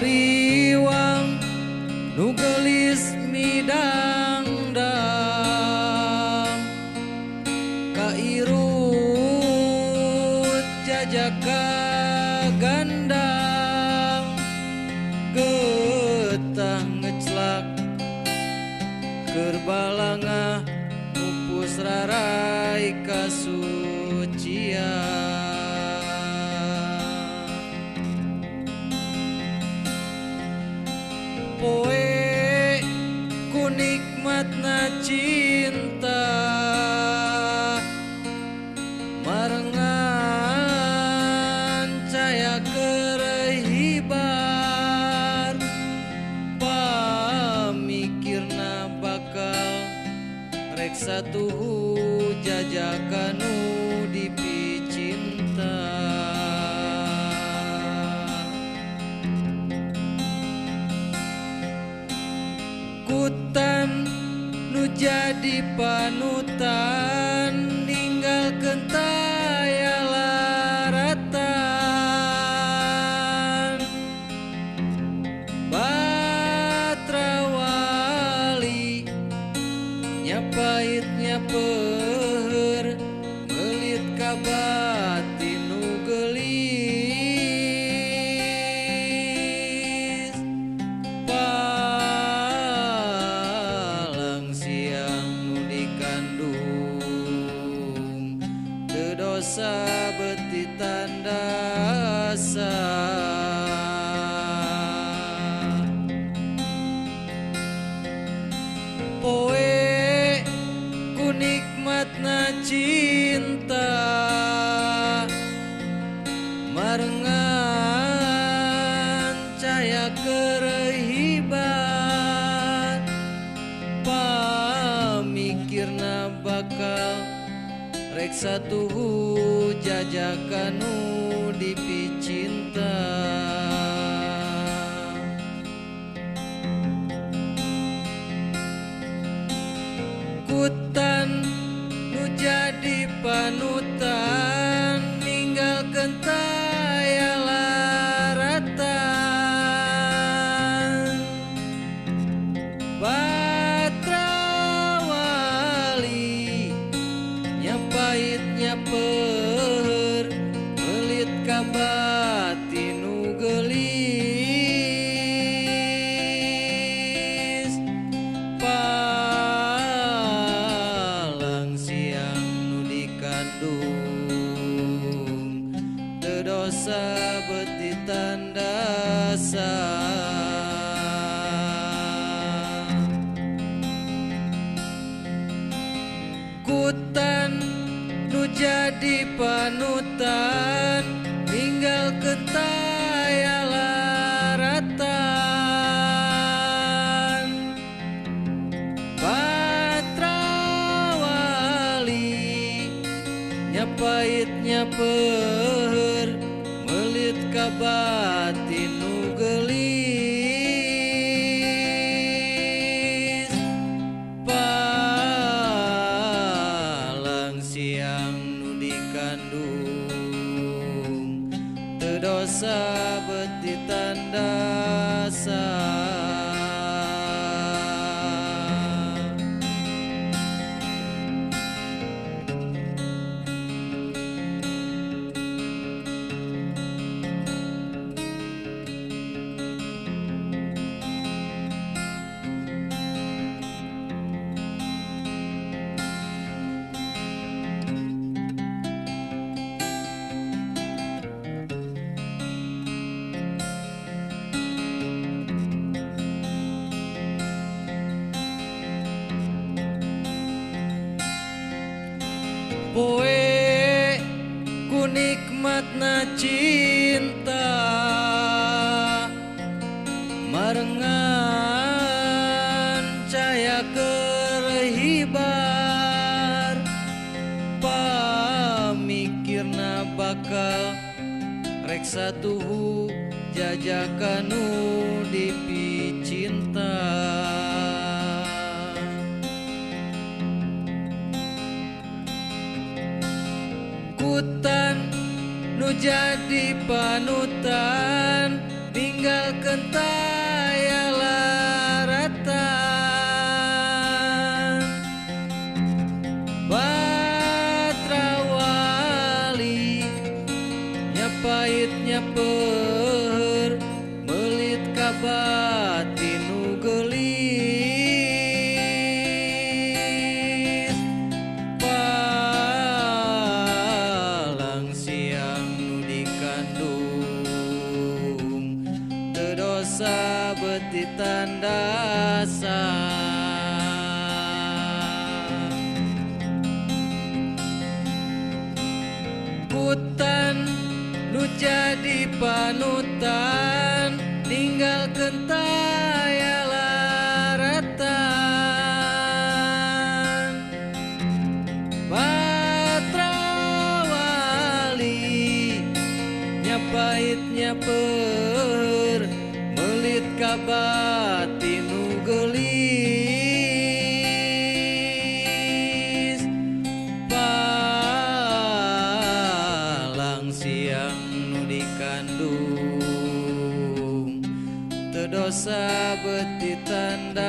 Hariwang nu geulis midangdang kairut jajaka gandang getah ngeclak keur balangah mupus rarai kasucian. Poe ku nikmatna cinta marengan caya keur hibar pamikirna bakal rek satuhu jajaka nu dipicinta. Kutan nu jadi panutan ninggalkeun taya laratan batra wali nya pahitnya peuheur meulit ka batin nu geulis palang siang nu dikandung teu dosa beuti tandasa. Poe ku nikmatna cinta marengan caya keur hibar pamikirna bakal rek satuhu jajaka nu dipicinta. Kutan nu jadi panutan ninggalkeun taya laratan batra wali nya pahitnya peuheur meulit ka batin nu geulis palang siang nu dikandung teu dosa beuti tandasa. Kutan nu jadi panutan ninggalkeun taya laratan batra wali nya pahitnya peuheur meulit ka batin nu geulis palang siang nu dikandung teu dosa beuti tandasa. Poe ku nikmatna cinta marengan caya keur hibar pamikirna bakal rek satuhu jajaka nu dipicinta. Kutan nu jadi panutan Ninggalkeun taya laratan. Batra wali nya pahitnya peur melit ka batin nu geulis. Palang siang nu dikandung teu dosa beuti tandasan. Hutan nu jadi panutan ninggalkeun taya laratan. Batra wali nya pahitnya peur melit ka batin nu geulis. Palang siang nu dikandung teu dosa beuti tandasan.